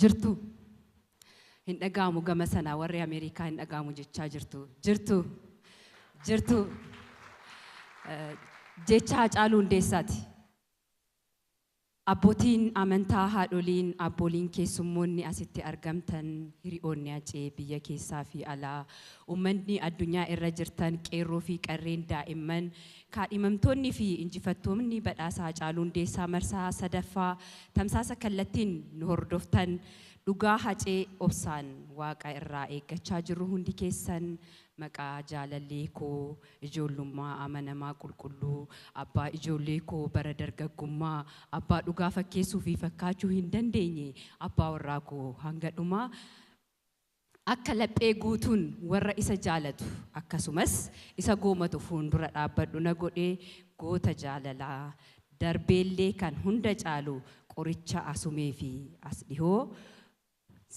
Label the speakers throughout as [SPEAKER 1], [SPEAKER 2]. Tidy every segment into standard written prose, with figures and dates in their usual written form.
[SPEAKER 1] Jirtu. Hin dhaga'amu gama sanaa warri Ameerikaa hin dhaga'amu jechaa jirtu. Jirtu. Jirtu. Jecha Haacaaluu Hundeessaati. Abbootiin amantaa, haadholiin, abbooliin, keessummoonni asitti argamtan, hiriyoonni Hacee biyya keessaa fi alaa, uummanni addunyaa irra jirtan, qeerroo fi qarreen, daa'imman, kaadhimamtoonni fi injifattoonni badhaasa Haacaaluu Hundeessaa marsaa sadaffaa tamsaasa kallattiin nu hordoftan, dhugaa Hacee obsaan Waaqa irraa eeggachaa jirru hundi keessan, maqaa jaalallee koo ijoollummaa amanamaa qulqulluu, abbaa ijoollee koo bara dargaggummaa, abbaa dhugaa fakkeessuu fi fakkaachuu hin dandeenye, abbaa warraa koo hanga dhumaa akka laphee guutuun warra isa jaalatu akkasumas isa goomatu fuuldura dhaabbadhu na godhee, goota jaalalaa darbeellee kan hunda caalu, qoricha asumee fi as dhihoo,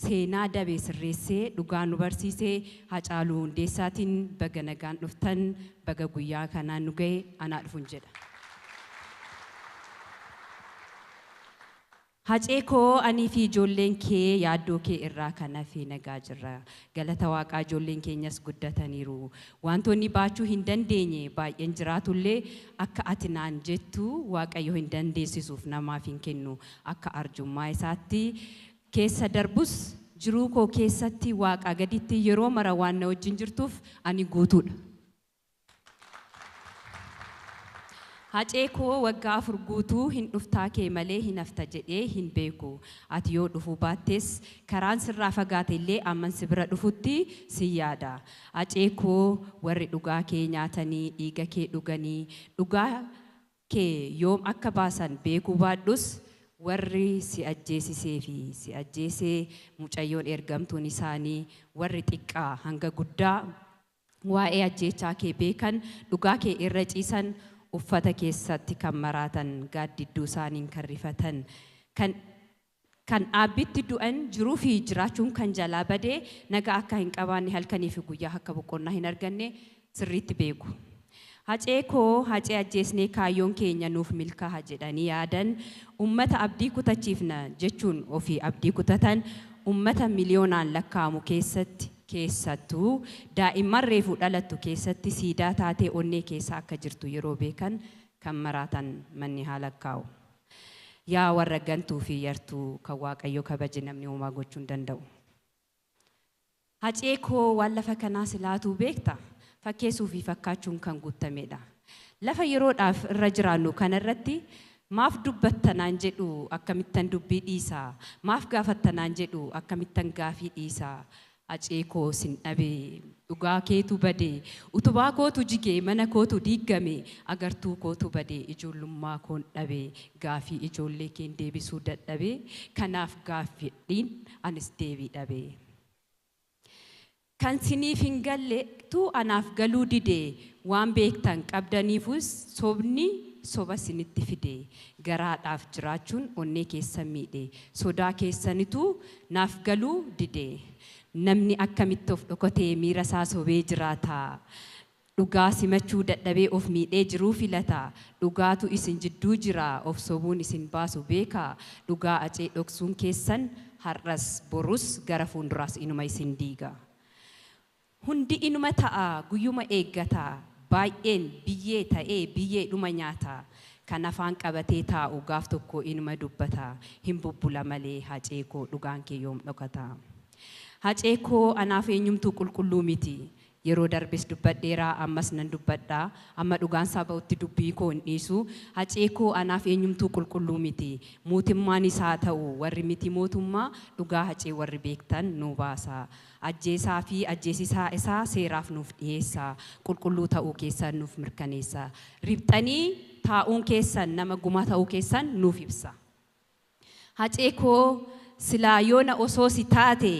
[SPEAKER 1] seenaa dabee sirreessee dhugaa nu barsiisee Haacaaluu Hundeessaatiin baga nagaan dhuftan, baga guyyaa kanaan nu ga'e, anaa dhufuun jedha. Hacee koo, anii fi ijoolleen kee yaaddoo kee irraa kan hafe nagaa jirra. Galata Waaqaa ijoolleen keenyas guddataniiru. Wantoonni baachuu hin dandeenye baay'een jiraatullee, akka ati naan jettu Waaqayyo hin dandeessisuuf namaaf hin kennu. Akka arjummaa isaatti keessa darbus, jiruu koo keessatti Waaqaa gaditti yeroo mara waan na wajjin jirtuuf ani guutuudha. Hacee koo, waggaa 4 guutuu hin dhuftaa kee malee hin hafta jedhee hin beeku. Ati yoo dhufuu baattes, karaan sirraa fagaate illee amman si bira dhufutti sin yaada. Hacee koo, warri dhugaa kee nyaatanii dhiiga kee dhuganii dhugaa kee yoom akka baasan beekuu baadhus, warri si ajjeesisee fi si ajjeesee mucayyoon ergamtuun isaanii, warri xiqqaa hanga guddaa waa'ee ajjeechaa kee beekan, dhugaa kee irra ciisan, uffata keessatti kan maraatan, gaaddidduu isaaniin kan rifatan, kan dhaabbitti du'an, jiruu fi jiraachuun kan jalaa badee, nagaa akka hin qabaanne, halkanii fi guyyaa akka boqonnaa hin arganne sirriitti beeku. Hacee koo, Hacee ajjeesnee kaayyoon keenya nuuf milkaa'a jedhanii yaadan, ummata abdii kutachiifna jechuun ofii abdii kutatan, ummata miliyoonaan lakkaa'amu keessatti, keessattuu daa'imman reefuu dhalattu keessatti siidaa taatee onnee keessa akka jirtu yeroo beekan kan maraatan manni haa lakkaa'u. Yaa warra gantuu fi yartuu, kan Waaqayyo kabaje namni homaa gochuu hin danda'u. Hacee koo, waan lafa kanaa silaatuu beekta, fakkeessuu fi fakkaachuun kan guutamedha. Lafa yeroodhaaf irra jiraannu kanarratti maaf dubbatta naan jedhu, akkamittan dubbii dhiisa? Maaf gaafatta naan jedhu, akkamittan gaafii dhiisa? Hacee koo, sin dhabe, dhugaa keetu bade, utubaa kootu jige, mana kootu diiggame, agartuu kootu bade, ijoollummaa koon dhabe, gaafii ijoollee keen deebisuu dadhabe, kanaaf gaaffiidhiin anis deebii dhabe. Kan siniif hin galletu anaaf galuu dide, waan beektan qabdaniifus sobni soba sinitti fide, garaadhaaf jiraachuun onnee keessan miidhe, sodaa keessanitu naaf galuu dide. Namni akkamitti of dhokotee miira isaa sobee jiraata? Dhugaa simachuu dadhabee of miidhee jiruu filata? Dhugaatu isin jidduu jira, of sobuun isin baasu beeka. Dhugaa Hacee dhoksuun keessan har'as, borus, gara fuulduraas inuma isin diiga. Hundi inuma ta'a, guyyuma eeggata. Baay'een biyyee ta'ee biyyeedhuma nyaata. Kan afaan qabatee taa'u gaaf tokko inuma dubbata. Hin bubbula malee, Hacee koo, dhugaan kee yoom dhokata? Hacee koo, anaaf eenyumtuu qulqulluu miti. Yeroo darbes dubbadheera, ammas nan dubbadha. Amma dhugaan isaa ba'utti dubbii koo hin dhiisu. Hacee koo, anaaf eenyumtuu qulqulluu miti. Mootummaanis haa ta'u warri miti mootummaa, dhugaa Hacee warri beektan nuu baasa. Ajjeesaa fi ajjeesisaa isaa seeraaf nuuf dhiyeessa. Qulqulluu ta'uu keessan nuuf mirkaneessa. Riphxanii taa'uun keessan nama gumaa ta'uu keessan nuuf ibsa. Hacee koo, silaa yoona osoo si taate,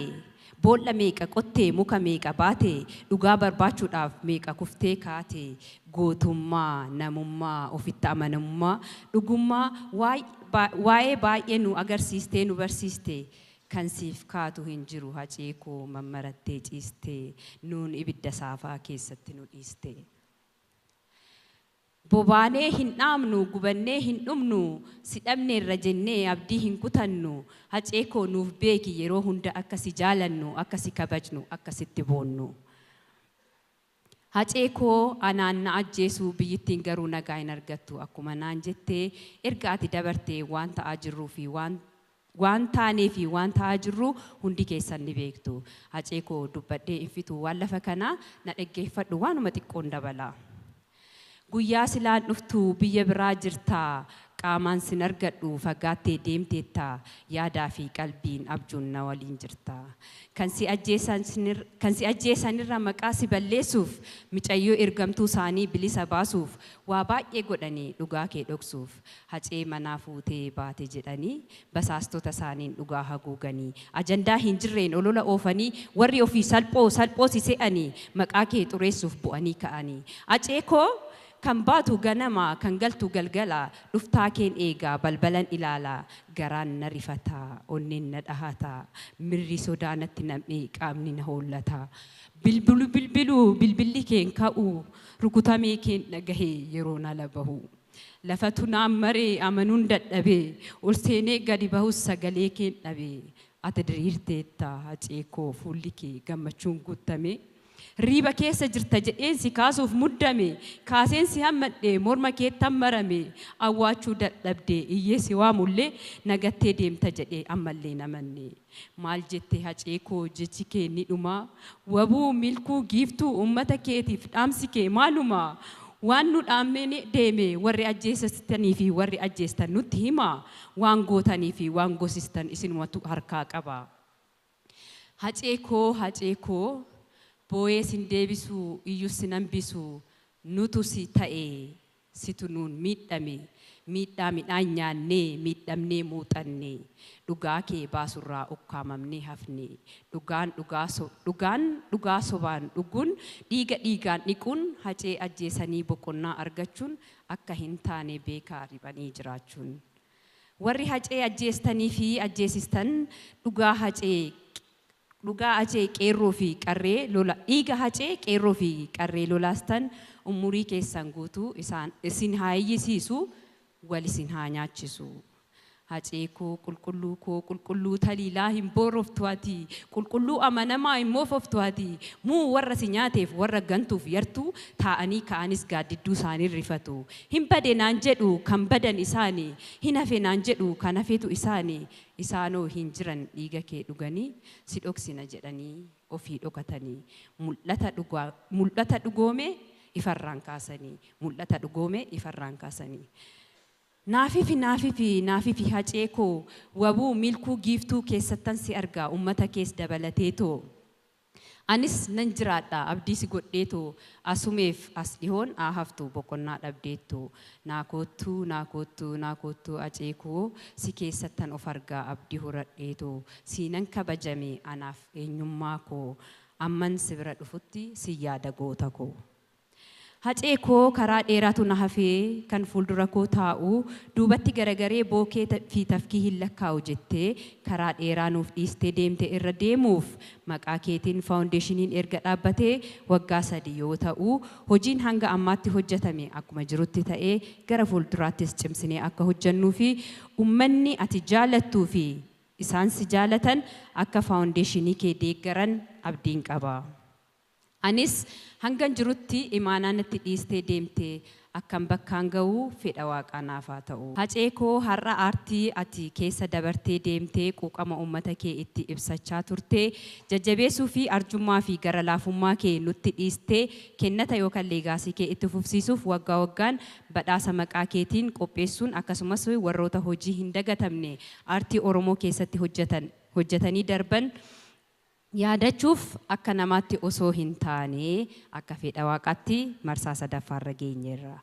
[SPEAKER 1] boolla meeqa qottee, muka meeqa baate, dhugaa barbaachuudhaaf meeqa kuftee kaate, gootummaa, namummaa, ofitti amanamummaa, dhugummaa waa'ee baay'ee nu agarsiistee, nu barsiiste. Kan siif kaatu hin jiru, Hacee koo, mammarattee ciiste, nuun ibidda saafaa keessatti nu dhiiste. Bobaanee hin dhaamnu, gubannee hin dhumnu, si dhabneerra jennee abdii hin kutannu. Hacee koo, nuuf beeki, yeroo hunda akka si jaalannu, akka si kabajnu, akka sitti boonnu. Hacee koo, anaan na ajjeesuu biyyittiin garuu nagaa hin argattu akkuma naan jettee, erga ati dabartee waan ta'aa jirruu fi waan taanee fi waan ta'aa jirru hundi keessan ni beektu. Hacee koo, dubbadhee hin fitu waan lafa kanaa, na dhaggeeffadhu, waanuma xiqqoon dabala. Guyyaa silaan dhuftu biyya biraa jirtaa, qaamaan sin argadhu, fagaattee deemteetta, yaadaa fi qalbiin abjuun na waliin jirta. Kan si ajjeesanirra maqaa si balleessuuf, micayyoo ergamtuu isaanii bilisa baasuuf, waa baay'ee godhanii dhugaa kee dhoksuuf, Hacee manaa fuutee baate jedhanii basaastota isaaniin dhugaa haguuganii, ajandaa hin jirreen olola oofanii, warri ofii salphoo salphoo si se'anii maqaa kee xureessuuf bu'anii ka'anii. Hacee koo, kan baatu ganama, kan galtu galgala, dhuftaa keen eegaa, balbalan ilaalaa, garaan na rifataa, onneen na dhahataa, mirri sodaa natti nam'ee, qaamni na hollataa. Bilbilu bilbilu bilbilli keen ka'u, rukutamee keen dhagahee yeroo nala bahu. Lafatu naan maree, amanuun dadhabee, ol seenee gadi bahus sagalee keen dhabee. Ati diriirteetta, Hacee koo, fuulli kee gammachuun guutame. Riiba keessa jirta jedheen si kaasuuf muddame, kaaseen si hammadhe, morma keetti hammarame, awwaachuu dadhabde, iyyee si waamullee nagattee deemta jedhee ammallee namanne. Maal jette, Hacee koo, jechi kee ni dhuma, wabuu milkuu giiftuu uummata keetiif dhaamsi kee maaluma? Waan nu dhaammee deeme warri ajjeesistanii fi warri ajjeestan nutti hima, waan gootanii fi waan gosistan isinumatu harkaa qaba. Hacee koo, Hacee koo, boo'ee sin deebisu, iyyuu sin hambisu, nutu si ta'e, situ nuun miidhame, miidhaa midhaan nyaannee miidhamnee muuxanne, dhugaa kee baasurraa ukkaamamnee hafne. Dhugaan dhugaa sobaan dhuguun, dhiiga dhiigaan dhiquun, Hacee ajjeesanii boqonnaa argachuun akka hin taane beekaa riphanii jiraachuun. Warri Hacee ajjeestanii fi ajjeesistan, dhugaa Hacee qeerroo fi qarree lola, dhiiga Hacee qeerroo fi qarree lolaastan, umurii keessan guutuu isaan isin haa iyyisiisu, wal isin haa nyaachisu. Hacee koo, qulqulluu koo, qulqulluu taliilaa hin booroftu ati, qulqulluu amanamaa hin moofoftu ati. Muu warra si nyaateef, warra gantuuf yartuu, taa'anii ka'anis gaaddidduu isaanii rifatu. Hin bade naan jedhu, kan badan isaanii, hin hafe naan jedhu, kan hafetu isaanii. Isaanoo hin jiran, dhiiga kee dhuganii si dhoksina jedhanii ofii dhokatanii, mul'ata dhugoome ifarraan kaasanii, mul'ata dhugoome ifarraan kaasanii. Naafifi, naafifi, naafifi, Hacee koo, wabuu milkuu giiftuu keessattan si argaa, uummata kees dabalateetoo. Anis nan jiraadha abdii si godheetoo, asumeef as dhihoon haa haftu boqonnaa dhabdeettu. Naa koottuu, naa koottuu, naa koottuu, Hacee koo, si keessattan of argaa abdii horadheetoo, siinan kabajame anaaf eenyummaa koo, amman si bira dhufutti si yaada goota koo. Hacee koo, karaa dheeraatu na hafee kan fuuldura koo taa'u, duubatti garagaree bookee fi tafkii hin lakkaa'u jettee karaa dheeraa nuuf dhiistee deemte irra deemuuf maqaa keetiin faawundeeshiniin erga dhaabbatee waggaa 3 yoo ta'u, hojiin hanga ammaatti hojjetame akkuma jirutti ta'ee, gara fuulduraattis cimsinee akka hojjennuu fi uummanni ati jaalattuu fi isaan si jaalatan akka faawundeeshinii kee deeggaran abdiin qaba. Anis hangan jirutti imaanaa natti dhiistee deemtee akkan bakkaan ga'uu fedha Waaqaa naaf haa ta'u. Hacee koo, har'a aartii ati keessa dabartee deemtee quuqama uummata kee itti ibsachaa turtee jajjabeessuu fi arjummaa fi gara laafummaa kee nutti dhiistee kennata yookaan legacy kee itti fufsiisuuf waggaa waggaan badhaasa maqaa keetiin qopheessuun, akkasumas warroota hojii hin dagatamne aartii Oromoo keessatti hojjetanii darban yaadachuuf akka namaatti osoo hin taane akka fedha Waaqaatti marsaa sadaffaarra geenyeerra.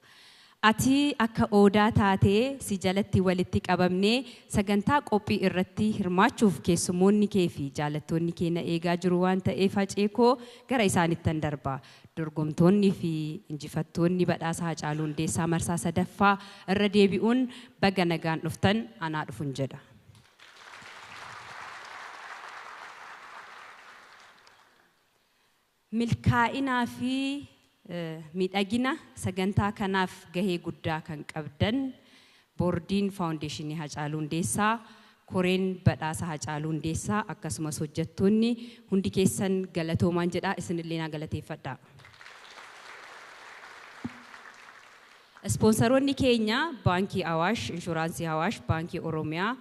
[SPEAKER 1] Ati akka odaa taatee si jalatti walitti qabamnee sagantaa qophii irratti hirmaachuuf keessummoonni kee fi jaalattoonni kee na eegaa jiru waan ta'eef, Hacee koo, gara isaanittan darba. Dorgomtoonni fi injifattoonni badhaasa Hacaaluu Hundeessaa marsaa sadaffaa irra deebi'uun baga nagaan dhuftan, anaa dhufun jedha. Milkaa'inaa fi Miidhagina sagantaa kanaaf gahee guddaa kan qabdan boordiin faawundeeshinii Hacaaluu Hundeessaa, koreen badhaasa Hacaaluu Hundeessaa, akkasumas hojjettoonni hundi keessan galatoomaan jedha, isinillee naa galateeffadha. Ispoonsaroonni keenya Baankii Awaash, Inshuraansii Awaash, Baankii Oromiyaa,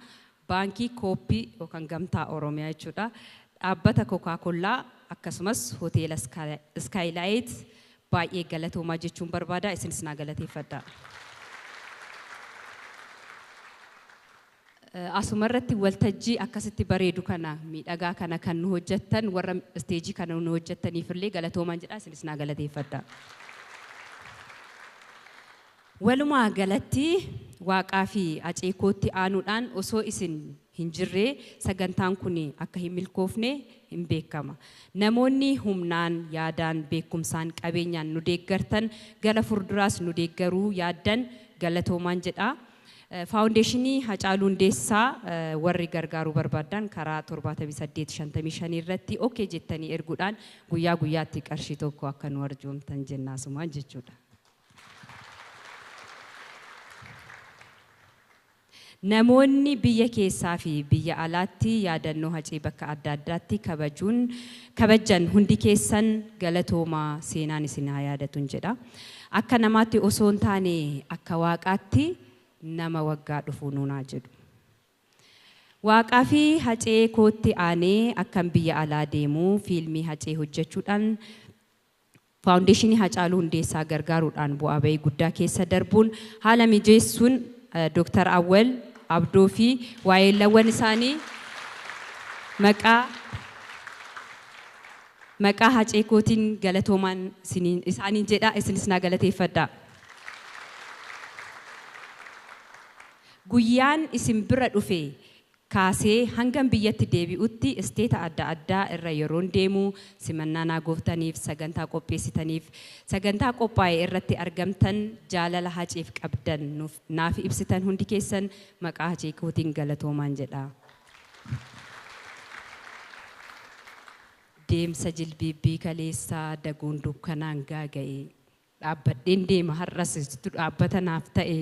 [SPEAKER 1] Baankii Kooppii yookaan Gamtaa Oromiyaa jechuudha. Dhaabbata Kookaakollaa akkasumas Hoteela Iskaayilaayit baay'ee galatoomaa jechuun barbaada, isinis naa galateeffadha. Asuma irratti waltajjii akkasitti bareedu kana, miidhagaa kana kan nu hojjettan, warra isteejii kana nu hojjettaniif illee galatoomaan jedha, isinis naa galateeffadha. Walumaa galatti Waaqaa fi Aceekootti aanuudhaan osoo isin hin jirree sagantaan kun akka hin milkoofne hin beekama. Namoonni humnaan, yaadaan, beekumsaan, qabeenyaan nu deeggartan, gara fuulduraas nu deeggaruu yaaddan galatoomaan jedha. Faawundeeshinii Hacaaluu Hundeessaa warri gargaaruu barbaadan karaa 7855 irratti okay jettanii erguudhaan guyyaa guyyaatti qarshii 1 akka nu arjoomtan jennaasumaan jechuudha. Namoonni biyya keessaa fi biyya alaatti yaadannoo Hacee bakka adda addaatti kabajuun kabajjan hundi keessan galatoomaa, seenaan isin haa yaadatun jedha. Akka namaatti osoo hin taane akka Waaqaatti nama waggaa dhufuu nuunaa jedhu. Waaqaa fi Hacee kootti aanee akkan biyya alaa deemuu fiilmii Hacee hojjechuudhaan faawundeeshinii Hacaaluu Hundeessaa gargaaruudhaan bu'aa bahii guddaa keessa darbuun haala mijeessuun Dr. Awwal Abdoo fi waa'eellawwan isaanii maqaa Hacee kootiin galatoomaan isaaniin jedha, isinis naa galateeffadha. Guyyaan isin bira dhufe kaasee hangam biyyatti deebi'utti isteeta adda addaa irra yeroon deemu simannaa naa gooftaniif, sagantaa qopheessitaniif, sagantaa qophaa'e irratti argamtan, jaalala Haceef qabdan naaf ibsitan hundi keessan maqaa Hacee kootiin galatoomaan jedha. Deemsa jilbiibbii kaleessaa daguun dukkanaan gaaga'e, dhaabbadheen deema har'as dhaabbata naaf ta'e,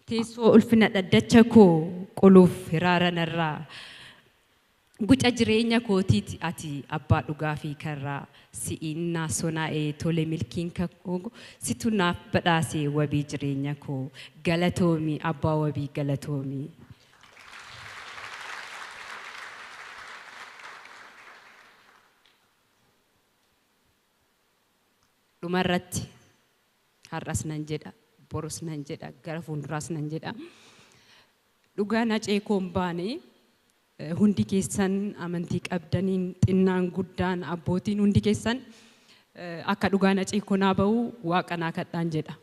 [SPEAKER 1] teessoo ulfina dhaddacha koo qoluuf hiraara narraa, guca jireenya kootiiti ati abbaa dhugaa fi karraa, si'iin naa sonaa'e tole milkiin kakoo, situ naaf badhaase wabii jireenya koo, galatoomi abbaa wabii, galatoomi. Dhumarratti har'as nan jedha, borus nan jedha, gara fuulduraas nan jedha. Dhugaan Hacee koo hin baane, hundi keessan amantii qabdaniin, xinnaan guddaan abbootiin hundi keessan akka dhugaan Hacee koo naa bahu Waaqa naa kadhaan jedha.